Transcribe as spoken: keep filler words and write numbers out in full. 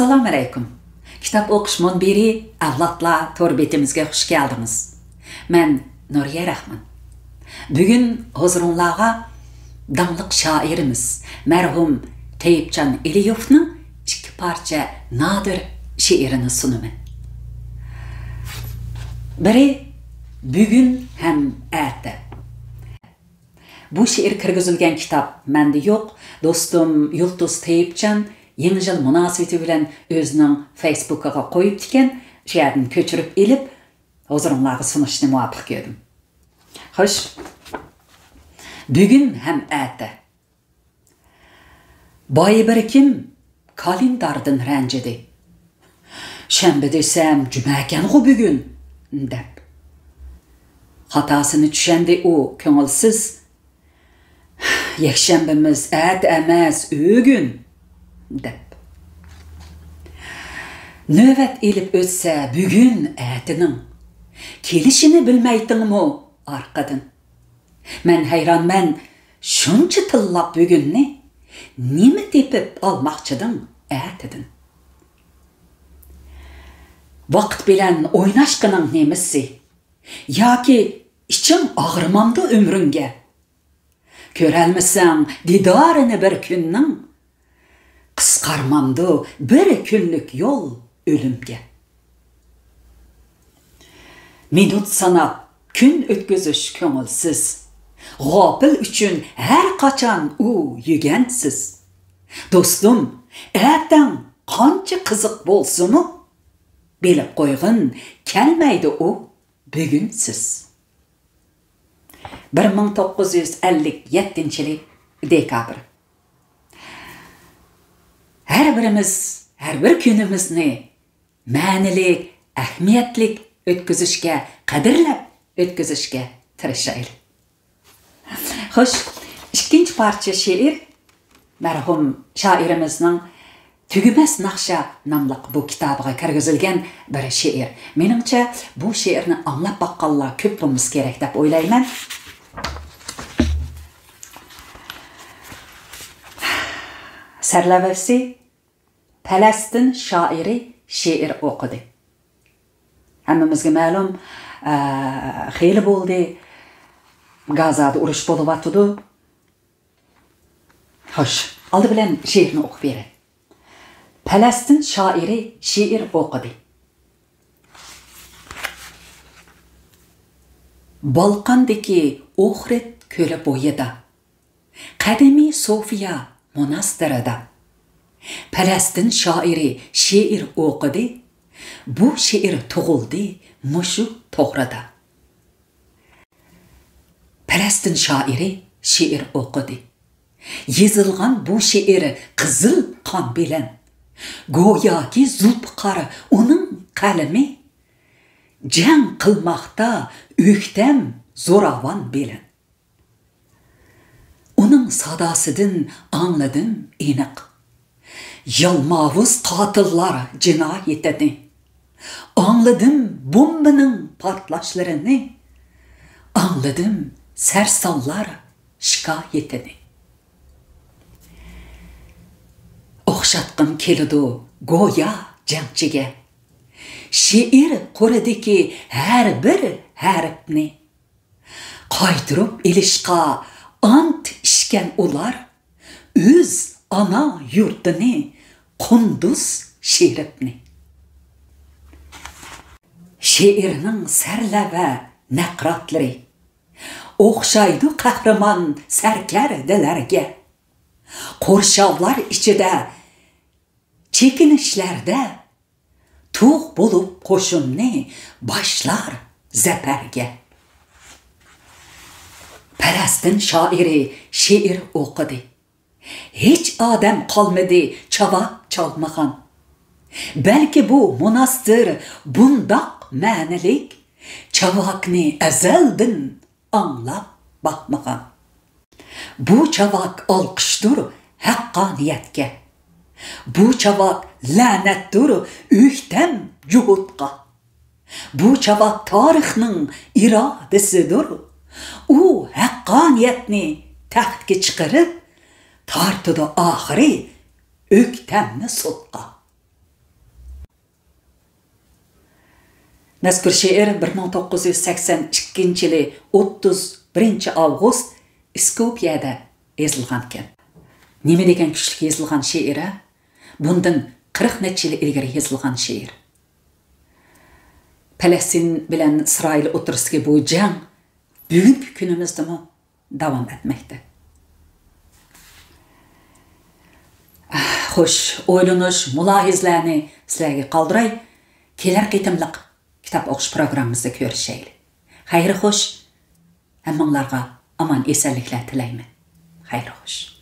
ئەسسالامۇئەلەيكۇم. كىتاب ئوقۇش مۇنبىرى ئەۋلادلار تور بېتىمىزگە خۇش كەلدىڭىز. مەن نۇرىيە رەھمان. بۈگۈن ھۇزۇرۇڭلارغا داڭلىق شائىرىمىز مەرھۇم تەيىپجان ئېلىيېۋنىڭ ئىككى پارچە نادىر شېئىرىنى سۇنىمەن. بىرى، بۈگۈن ھەم ئەتە. بۇ شېئىر كىرگۈزۈلگەن كىتاب مەندە يوق. دوستۇم يۇلتۇز تەيىپجان يېڭى يىل مۇناسىۋىتى بىلەن ئۆزىنىڭ فېيسبۇكىغا قويۇپتىكەن، شۇ يەردىن كۆچۈرۈپ ئېلىپ، ھۇزۇرۇڭلارغا سۇنۇشنى مۇۋاپىق كۆردۈم. خوش، بۈگۈن ھەم ئەتە. بايبىركىم كالېنداردىن رەنجىدى. شەنبە دېسەم، جۈمەكەنغۇ بۈگۈن، دەپ. خاتاسىنى چۈشەندى ئۇ كۆڭۈلسىز. يەكشەنبىمىز ئەتە ئەمەس، ئۆگۈن، دەپ. نۆۋەت ئېلىپ ئۆتسە بۈگۈن ئەتىنىڭ، كېلىشىنى بىلمەيتتىڭمۇ ئارقىدىن؟ مەن ھەيرانمەن، شۇنچە تىللاپ بۈگۈننى، نېمە تېپىپ ئالماقچىدىڭ ئەتىدىن؟ ۋاقىت بىلەن ئويناشقىنىڭ نېمىسى؟ ياكى ئىچىڭ ئاغرىمامدۇ ئۆمرۈڭگە؟ كۆرەلمىسەڭ دىدارىنى بىر كۈننىڭ، قىسقارمامدۇ بىر كۈنلۈك يول ئۆلۈمگە؟ مىنۇت ساناپ كۈن ئۆتكۈزۈش كۆڭۈلسىز، غاپىل ئۈچۈن ھەر قاچان ئۇ يۈگەنسىز. دوستۇم، ئەتەڭ قانچە قىزىق بولسىمۇ، بىلىپ قويغىن، كەلمەيدۇ ئۇ بۈگۈنسىز. بىر مىڭ توققۇز يۈز ئەللىك يەتتىنچى يىلى دېكابىر. ھەر بىرىمىز ھەر بىر كۈنىمىزنى مەنىلىك، ئەھمىيەتلىك ئۆتكۈزۈشكە، قەدىرلەپ ئۆتكۈزۈشكە تىرىشايلى. خوش، ئىككىنچى پارچە شېئىر مەرھۇم شائىرىمىزنىڭ تۈگىمەس ناخشا ناملىق بۇ كىتابىغا كىرگۈزۈلگەن بىر شېئىر. مېنىڭچە، بۇ شېئىرنى ئاڭلاپ باققانلار كۆپ بولمىسا كېرەك دەپ ئويلايمەن. سەرلەۋھىسى، پەلەستىن شائىرى شېئىر ئوقۇدى. ھەممىمىزگە مەلۇم، ئە، خېلى بولدى، گازادا ئۇرۇش بولۇۋاتىدۇ. خوش، ئالدى بىلەن شېئىرنى ئوقۇپ بېرەي. پەلەستىن شائىرى شېئىر ئوقۇدى. بالقاندىكى ئوخرىد كۆلى بويىدا، قەدىمىي سوفىيا موناستىرىدا پەلەستىن شائىرى شېئىر ئوقۇدى. بۇ شېئىر تۇغۇلدى مۇشۇ توغرىدا. پەلەستىن شائىرى شېئىر ئوقۇدى. يېزىلغان بۇ شېئىر قىزىل قان بىلەن، گوياكى زۇلپىقار ئۇنىڭ قەلىمى، جەڭ قىلماقتا ئۆكتەم زوراۋان بىلەن. ئۇنىڭ ساداسىدىن ئاڭلىدىم ئېنىق، يالماۋۇز قاتىللار جىنايىتىنى. ئاڭلىدىم بومبىنىڭ پارتلاشلىرىنى، ئاڭلىدىم سەرسانلار شىكايىتىنى. ئوخشاتقۇم كېلىدۇ گويا جەڭچىگە، شېئىر قۇرىدىكى ھەر بىر ھەرپنى. قايتۇرۇپ ئېلىشقا ئانت ئىچكەن ئۇلار، ئۆز ئانا يۇرتىنى، قۇندۇز شېرىپنى. شېئىرنىڭ سەرلەۋە نەقراتلىرى ئوخشايدۇ قەھرىمان سەركەردىلەرگە. قورشاۋلار ئىچىدە، چېكىنىشلەردە، تۇغ بولۇپ قوشۇننى باشلار زەپەرگە. پەلەستىن شائىرى شېئىر ئوقۇدى. ھېچ ئادەم قالمىدى چاۋاك چالمىغان. بەلكى بۇ موناستىر بۇنداق مەنىلىك چاۋاكنى ئەزەلدىن ئاڭلاپ باقمىغان. بۇ چاۋاك ئالقىشتۇر ھەققانىيەتكە. بۇ چاۋاك لەنەتتۇر ئۆكتەم جۇھۇدقا. بۇ چاۋاك تارىخنىڭ ئىرادىسىدۇر. ئۇ ھەققانىيەتنى تەختكە چىقىرىپ، تارتىدۇ ئاخىرى ئۆكتەمنى سوتقا. مەزكۇر شېئىر بىر مىڭ توققۇز يۈز سەكسەن ئىككىنچى يىلى ئوتتۇز بىرىنچى ئاۋغۇست ئىسكوپىيەدە يېزىلغانكەن. نېمە دېگەن كۈچلۈك يېزىلغان شېئىر ھە؟ بۇندىن قىرىق نەچچە يىل ئىلگىرى يېزىلغان شېئىر. پەلەستىن بىلەن ئىسرائىل ئوتتۇرىسىدىكى بۇ جەڭ بۈگۈنكى كۈنىمىزدىمۇ داۋام ئەتمەكتە. خوش، ئويلىنىش، مۇلاھىزىلەرنى سىلەرگە قالدۇراي. كېلەر قېتىملىق كىتاب ئوقۇش پروگراممىمىزدا كۆرۈشەيلى. خەير خوش، ھەممىڭلارغا ئامان ئېسەنلىكلەر تىلەيمەن. خەير خوش.